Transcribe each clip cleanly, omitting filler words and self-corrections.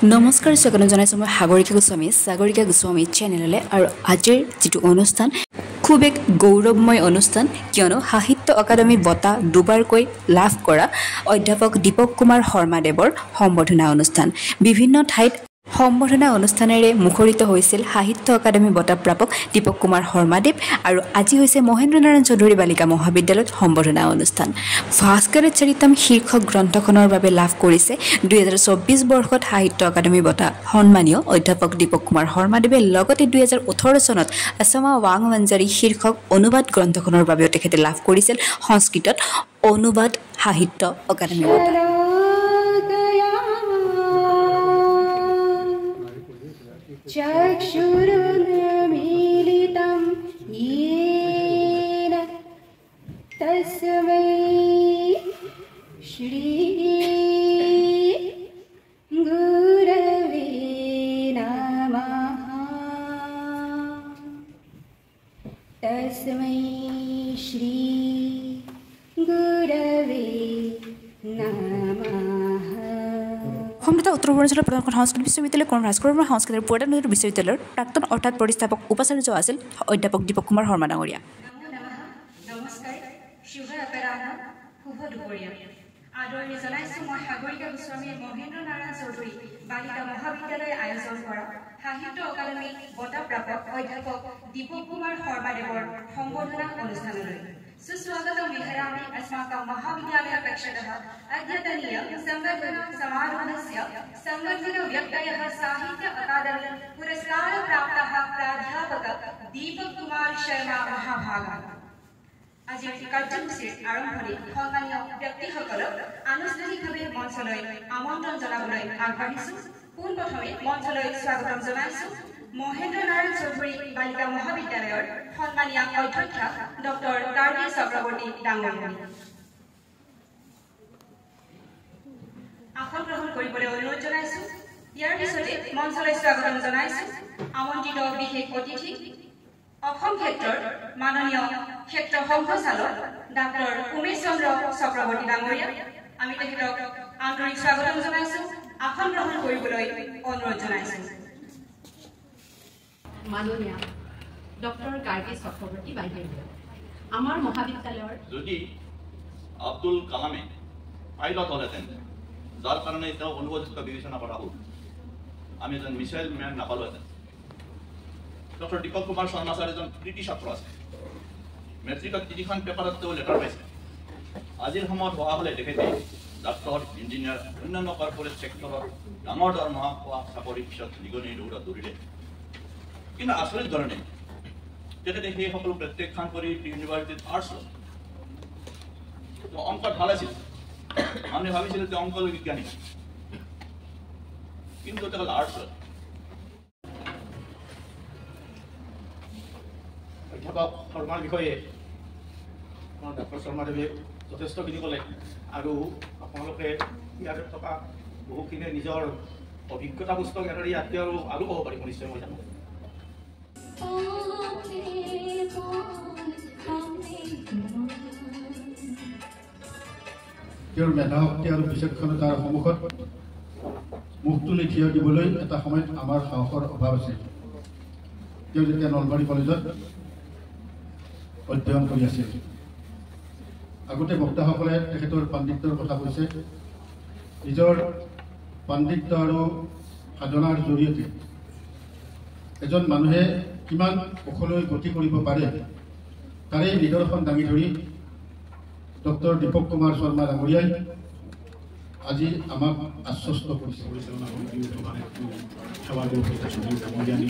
নমস্কাৰ, স্বাগতম জনাইছোঁ মই সাগৰিকা গোস্বামী, সাগৰিকা গোস্বামী চেনেললৈ। আৰু আজিৰ যিটো অনুষ্ঠান খুব এক গৌৰৱময় অনুষ্ঠান, কিয়নো সাহিত্য অকাডেমি বঁটা দুবাৰকৈ লাভ কৰা অধ্যাপক দীপক কুমাৰ শৰ্মাদেৱৰ সম্বৰ্ধনা অনুষ্ঠান। বিভিন্ন ঠাইত সম্বৰ্ধনা অনুষ্ঠানেৰে মুখৰিত হৈছিল সাহিত্য অকাডেমি বঁটা প্ৰাপক দীপক কুমাৰ শৰ্মাদেৱ। আৰু আজি হৈছে মহেন্দ্ৰ নাৰায়ণ চৌধুৰী বালিকা মহাবিদ্যালয়ত সম্বৰ্ধনা অনুষ্ঠান। ভাস্কৰ চৰিতম শীৰ্ষক গ্ৰন্থখনৰ বাবে লাভ কৰিছে 2024 বৰ্ষত সাহিত্য অকাডেমি বঁটা সন্মানীয় অধ্যাপক দীপক কুমাৰ শৰ্মাদেৱে। লগতে 2018 চনত আছমা ৱাং মঞ্জাৰী শীৰ্ষক অনুবাদ গ্ৰন্থখনৰ বাবেও তেখেতে লাভ কৰিছিল সংস্কৃতত অনুবাদ সাহিত্য অকাডেমি বঁটা। चक्षुरुन्मीलितं येन तस्मै श्री गुरवे नमः। तस्मै श्री गुरवे नमः। অসম তথা উত্তৰ পূৰ্বাঞ্চলৰ প্ৰধানখন সংস্কৃত বিশ্ববিদ্যালয় কৰ্ম ভাস্কৰ বৰ্মা সংস্কৃতৰ পুৰাতন বিশ্ববিদ্যালয়ৰ প্ৰাক্তন অৰ্থাৎ প্ৰতিষ্ঠাপক উপাচাৰ্য আছিল অধ্যাপক দীপক কুমাৰ শৰ্মা ডাঙৰীয়া। নমস্কাৰ, শুভ অপৰাহ্ন, শুভ দুপৰীয়া। আদৰণি জনাইছোঁ মই সাগৰিকা গোস্বামীয়ে মহেন্দ্ৰ নাৰায়ণ চৌধুৰী বালিকা মহাবিদ্যালয়ে আয়োজন কৰা সাহিত্য অকাডেমি বঁটা প্ৰাপক অধ্যাপক দীপক কুমাৰ শৰ্মাদেৱৰ সম্বৰ্ধনা অনুষ্ঠানলৈ। सुस्वागतं विहरामि अस्माकं महाविद्यालयपक्षतः अद्यतनीय संवर्धना समारोहस्य संवर्धनव्यक्तयः साहित्य अकादमी पुरस्कार प्राप्तः प्राध्यापक दीपक कुमार शर्मा महाभागः। আজিৰ কাৰ্যসূচীৰ আৰম্ভণিত সন্মানীয় ব্যক্তিসকলক আনুষ্ঠানিকভাৱে মঞ্চলৈ আমন্ত্ৰণ জনাবলৈ আগবাঢ়িছোঁ। পোনপ্ৰথমে মঞ্চলৈ স্বাগতম জনাইছোঁ মহেন্দ্ৰ নাৰায়ণ চৌধুৰী বালিকা মহাবিদ্যালয়ৰ সন্মানীয় অধ্যক্ষা ডক্টৰ গাৰ্গী চক্ৰৱৰ্তী ডাঙৰীয়া। আসন গ্ৰহণ কৰিবলৈ অনুৰোধ জনাইছোঁ। ইয়াৰ পিছতে মঞ্চলৈ স্বাগতম জনাইছোঁ আমন্ত্ৰিত বিশেষ অতিথি অসম ক্ষেত্ৰৰ মাননীয় ক্ষেত্ৰ সংঘচালক ডাক্তৰ উমেশ চন্দ্ৰ চক্ৰৱৰ্তী ডাঙৰীয়া। আমি তেখেতক আন্তৰিক স্বাগতম জনাইছোঁ, আসন গ্ৰহণ কৰিবলৈ অনুৰোধ জনাইছোঁ। মাননীয়া ডক্টৰ গাৰ্গী চক্ৰৱৰ্তী বাইদেউ, আমাৰ মহাবিদ্যালয়ৰ যদি আব্দুল কালামে পাইলট হ'লহেঁতেন, যাৰ কাৰণে তেওঁ অনুপযুক্ত বিবেচনা কৰা হ'ল, আমি এজন মিছাইল মেন নাপালোহেঁতেন। ডক্টৰ দীপক কুমাৰ শৰ্মা ছাৰ এজন কৃতি ছাত্ৰ আছে, মেট্ৰিকত 3খন পেপাৰত তেওঁ লেটাৰ পাইছে। আজিৰ সময়ত হোৱা হ'লে তেখেতে ডাক্তৰ, ইঞ্জিনিয়াৰ, অন্যান্য কৰ্পৰেট ছেক্টৰত ডাঙৰ দৰমহা পোৱা চাকৰিৰ পিছত নিগনিৰ দৌৰত দৌৰিলে। কিন্তু আচৰিত ধৰণে তেখেতে সেই সকলো প্ৰত্যাখ্যান কৰি ইউনিভাৰ্চিটিত আৰ্টছ ল'লে। তেওঁ অংকত ভাল আছিল, মানুহে ভাবিছিল তেওঁ অংক বিজ্ঞানী, কিন্তু তেখেত আৰ্টছ ল'লে। অধ্যাপক শৰ্মাৰ বিষয়ে আমাৰ ডক্টৰ শৰ্মাদেৱে যথেষ্টখিনি ক'লে আৰু আপোনালোকে ইয়াত থকা বহুখিনিয়ে নিজৰ অভিজ্ঞতা পুস্তক ইয়াৰ ইয়াতকৈ আৰু ক'ব পাৰিব নিশ্চয়, মই জানো। তেওঁৰ মেধাশক্তি আৰু বিচক্ষণতাৰ সন্মুখত মুখ তুলি থিয় দিবলৈ এটা সময়ত আমাৰ সাহসৰ অভাৱ আছিল। তেওঁ যেতিয়া নলবাৰী কলেজত অধ্যয়ন কৰি আছিল, আগতে বক্তাসকলে তেখেতৰ পাণ্ডিত্যৰ কথা কৈছে। নিজৰ পাণ্ডিত্য আৰু সাধনাৰ জৰিয়তে এজন মানুহে কিমান ওখলৈ গতি কৰিব পাৰে তাৰেই নিদৰ্শন দাঙি ধৰি ডক্টৰ দীপক কুমাৰ শৰ্মা ডাঙৰীয়াই আজি আমাক আশ্বস্ত কৰিছে। পৰিচালনা সমিতিৰ ডাঙৰীয়ানী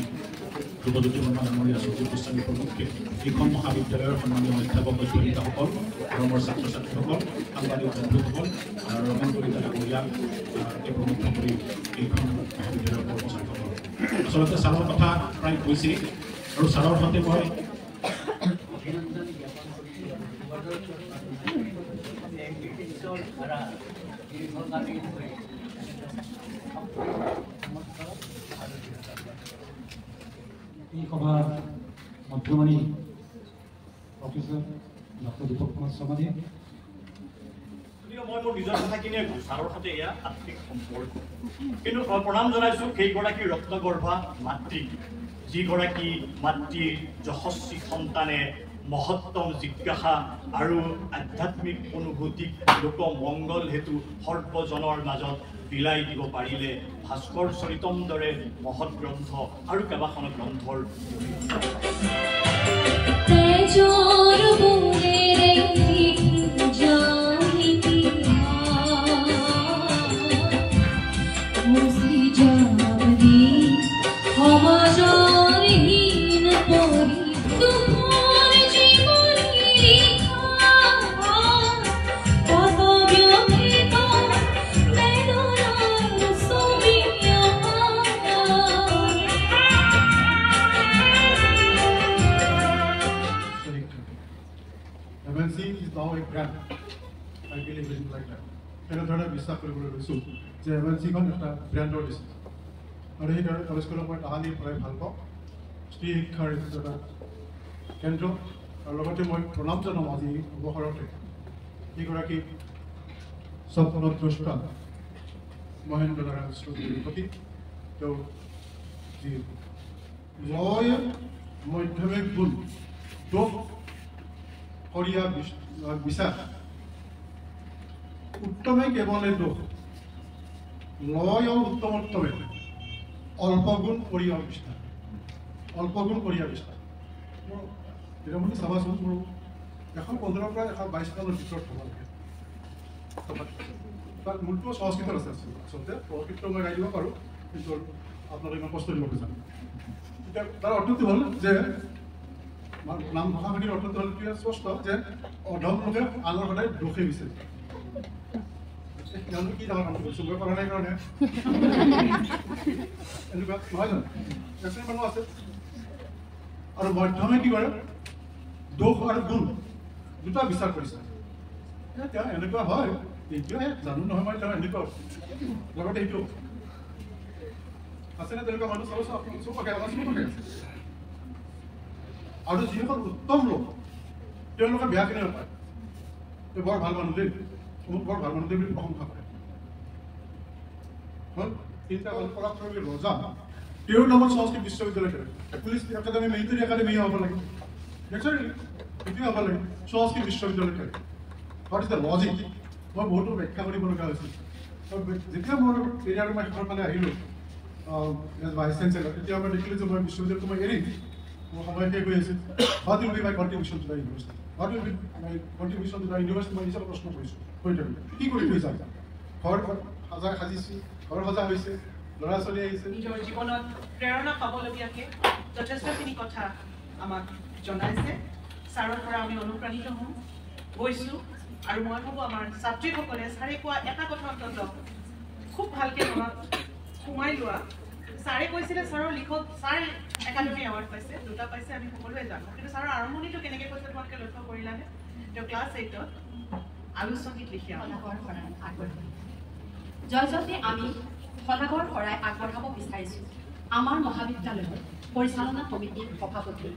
ধ্ৰুৱজ্যোতি বৰ্মা ডাঙৰীয়া, সঞ্জীৱ গোস্বামী প্ৰমুখ্যে এইখন মহাবিদ্যালয়ৰ সন্মানীয় অধ্যাপক অধ্যাপিকাসকল, ধৰ্মৰ ছাত্ৰ ছাত্ৰীসকল, সাংবাদিক বন্ধুসকল, ৰমেন কলিতা ডাঙৰীয়া প্ৰমুখ কৰি এইখন মহাবিদ্যালয়ৰ কৰ্মচাৰীসকল। আচলতে ছাৰৰ কথা প্ৰায় কৈছেই আৰু ছাৰৰ সৈতে মই অভিনন্দন জ্ঞাপন কৰিছোঁ। দীৰ্ঘকালীন হৈ এই সভাৰ মধ্যমণি প্ৰফেচৰ ডক্টৰ দীপক কুমাৰ শৰ্মাদেৱ, প্ৰিয় মই মোৰ নিজৰ কথাখিনিয়ে কওঁ, ছাৰৰ সৈতে এয়া আত্মিক সম্পৰ্ক। কিন্তু প্ৰণাম জনাইছোঁ সেইগৰাকী ৰত্নগৰ্ভা মাতৃক, যিগৰাকী মাতৃৰ যশস্বী সন্তানে মহত্তম জিজ্ঞাসা আৰু আধ্যাত্মিক অনুভূতিক লোক মংগল হেতু সৰ্বজনৰ মাজত বিলাই দিব পাৰিলে ভাস্কৰ চৰিতম দৰে মহৎ গ্ৰন্থ আৰু কেইবাখনো গ্ৰন্থৰ MNC is now a brand. I believe in like that. তেনেধৰণে বিশ্বাস কৰিবলৈ লৈছোঁ যে MNCখন এটা ব্ৰেণ্ডৰ নিচিনা, আৰু সেইকাৰণে কলেজখনক মই তাহানিৰ পৰাই ভাল পাওঁ। স্ত্ৰী শিক্ষাৰ এটা কেন্দ্ৰ, আৰু লগতে মই প্ৰণাম জনাম আজি অৱসৰতে এইগৰাকী স্বপ্নদ্ৰষ্টা মহেন্দ্ৰ নাৰায়ণ চৌধুৰীৰ প্ৰতি। তেওঁ যি লয় মধ্যমিক গুণ দোষ কৰিয়া বিচাৰ, উত্তমে কেৱলে দোষ লয় উত্তমোত্তমে অল্প গুণ কৰিয়া বিস্তাৰ, অল্প গুণ কৰিয়া বিস্তাৰ। মোৰ বিৰমণি চাবাচোন, মোৰ 115 পৰা 122 মানৰ ভিতৰত হ'ব লাগে। তাত মূলটো সংস্কৃতত আছে, আচলতে সংস্কৃত মই গাই দিব পাৰোঁ, কিন্তু আপোনালোকে ইমান কষ্ট দিব খোজা। এতিয়া তাৰ অৰ্থটো হ'ল যে নাম ভাষাভাষীৰ অৰ্থটো হ'ল কি স্পষ্ট যে অধম লোকে আনৰ সদায় দোষে বিচাৰে। জানো কি ডাঙৰ কাম কৰিছোঁ মই, কৰা নাই কাৰণে এনেকুৱা নহয় জানো? এশ্ৰেণীৰ মানুহ আছে। আৰু মধ্যমে কি কৰে, দোষ আৰু গুণ দুটা বিচাৰ কৰিছে। তেওঁ এনেকুৱা হয়, এইটোৱে জানো নহয় মই, তেওঁ এনেকুৱা লগতে সেইটো আছেনে তেনেকুৱা মানুহ? চাবচোন আপোনালোক চবকে, আমাৰ চবকে আছে। আৰু যিসকল উত্তম লোক তেওঁলোকে বেয়া কেনে নাপায়, তেওঁ বৰ ভাল মানুহ দেই, মোক বৰ ভাল মানুহ দেই বুলি প্ৰশংসা কৰে। হ'ল তিনিটা হ'ল পৰাক্ৰমী ৰজা, তেওঁৰ নামত সংস্কৃত বিশ্ববিদ্যালয় কৰে, পুলিচ একাডেমি, মিলিটাৰী একাডেমি হ'ব লাগে, নেচাৰেলি সেইটোৱে হ'ব লাগে, সংস্কৃত বিশ্ববিদ্যালয় কৰে। What is the logic? মই বহুতো ব্যাখ্যা কৰিব লগা হৈছিল। যেতিয়া মোৰ কেৰিয়াৰ মই শেষৰ ফালে আহিলোঁ এজ ভাইচ চেঞ্চেলৰ, তেতিয়া মই দেখিলোঁ যে মই বিশ্ববিদ্যালয়টো মই এৰিম, মোৰ সময় শেষ হৈ আছিল। What will be my contribution to the university? What will be my contribution to the university? মই নিজকে প্ৰশ্ন কৰিছোঁ, কৰি থাকিলোঁ কি কৰি থৈ যাম? ঘৰ সজা সাজিছোঁ, ঘৰ সজা হৈছে, ল'ৰা ছোৱালী আহিছে। নিজৰ জীৱনত প্ৰেৰণা পাবলগীয়াকৈ যথেষ্টখিনি কথা আমাক জনাইছে। ছাৰৰ পৰা আমি অনুপ্ৰাণিত হওঁ গৈছোঁ। আৰু মই ভাবোঁ আমাৰ ছাত্ৰীসকলে ছাৰে কোৱা এটা কথা অন্ততঃ খুব ভালকৈ মনত সোমাই লোৱা। ছাৰে কৈছিলে, ছাৰৰ লিখক, ছাৰ একাডেমি এৱাৰ্ড পাইছে, দুটা পাইছে, আমি সকলোৱে জানো। কিন্তু ছাৰৰ আৰম্ভণিটো কেনেকৈ কৈছে তোমালোকে লক্ষ্য কৰিলানে? তেওঁ ক্লাছ 8ত আলোচনীত লিখি জয়জতে আমি শলাগৰ শৰাই আগবঢ়াব বিচাৰিছোঁ আমাৰ মহাবিদ্যালয়ৰ পৰিচালনা সমিতিৰ সভাপতি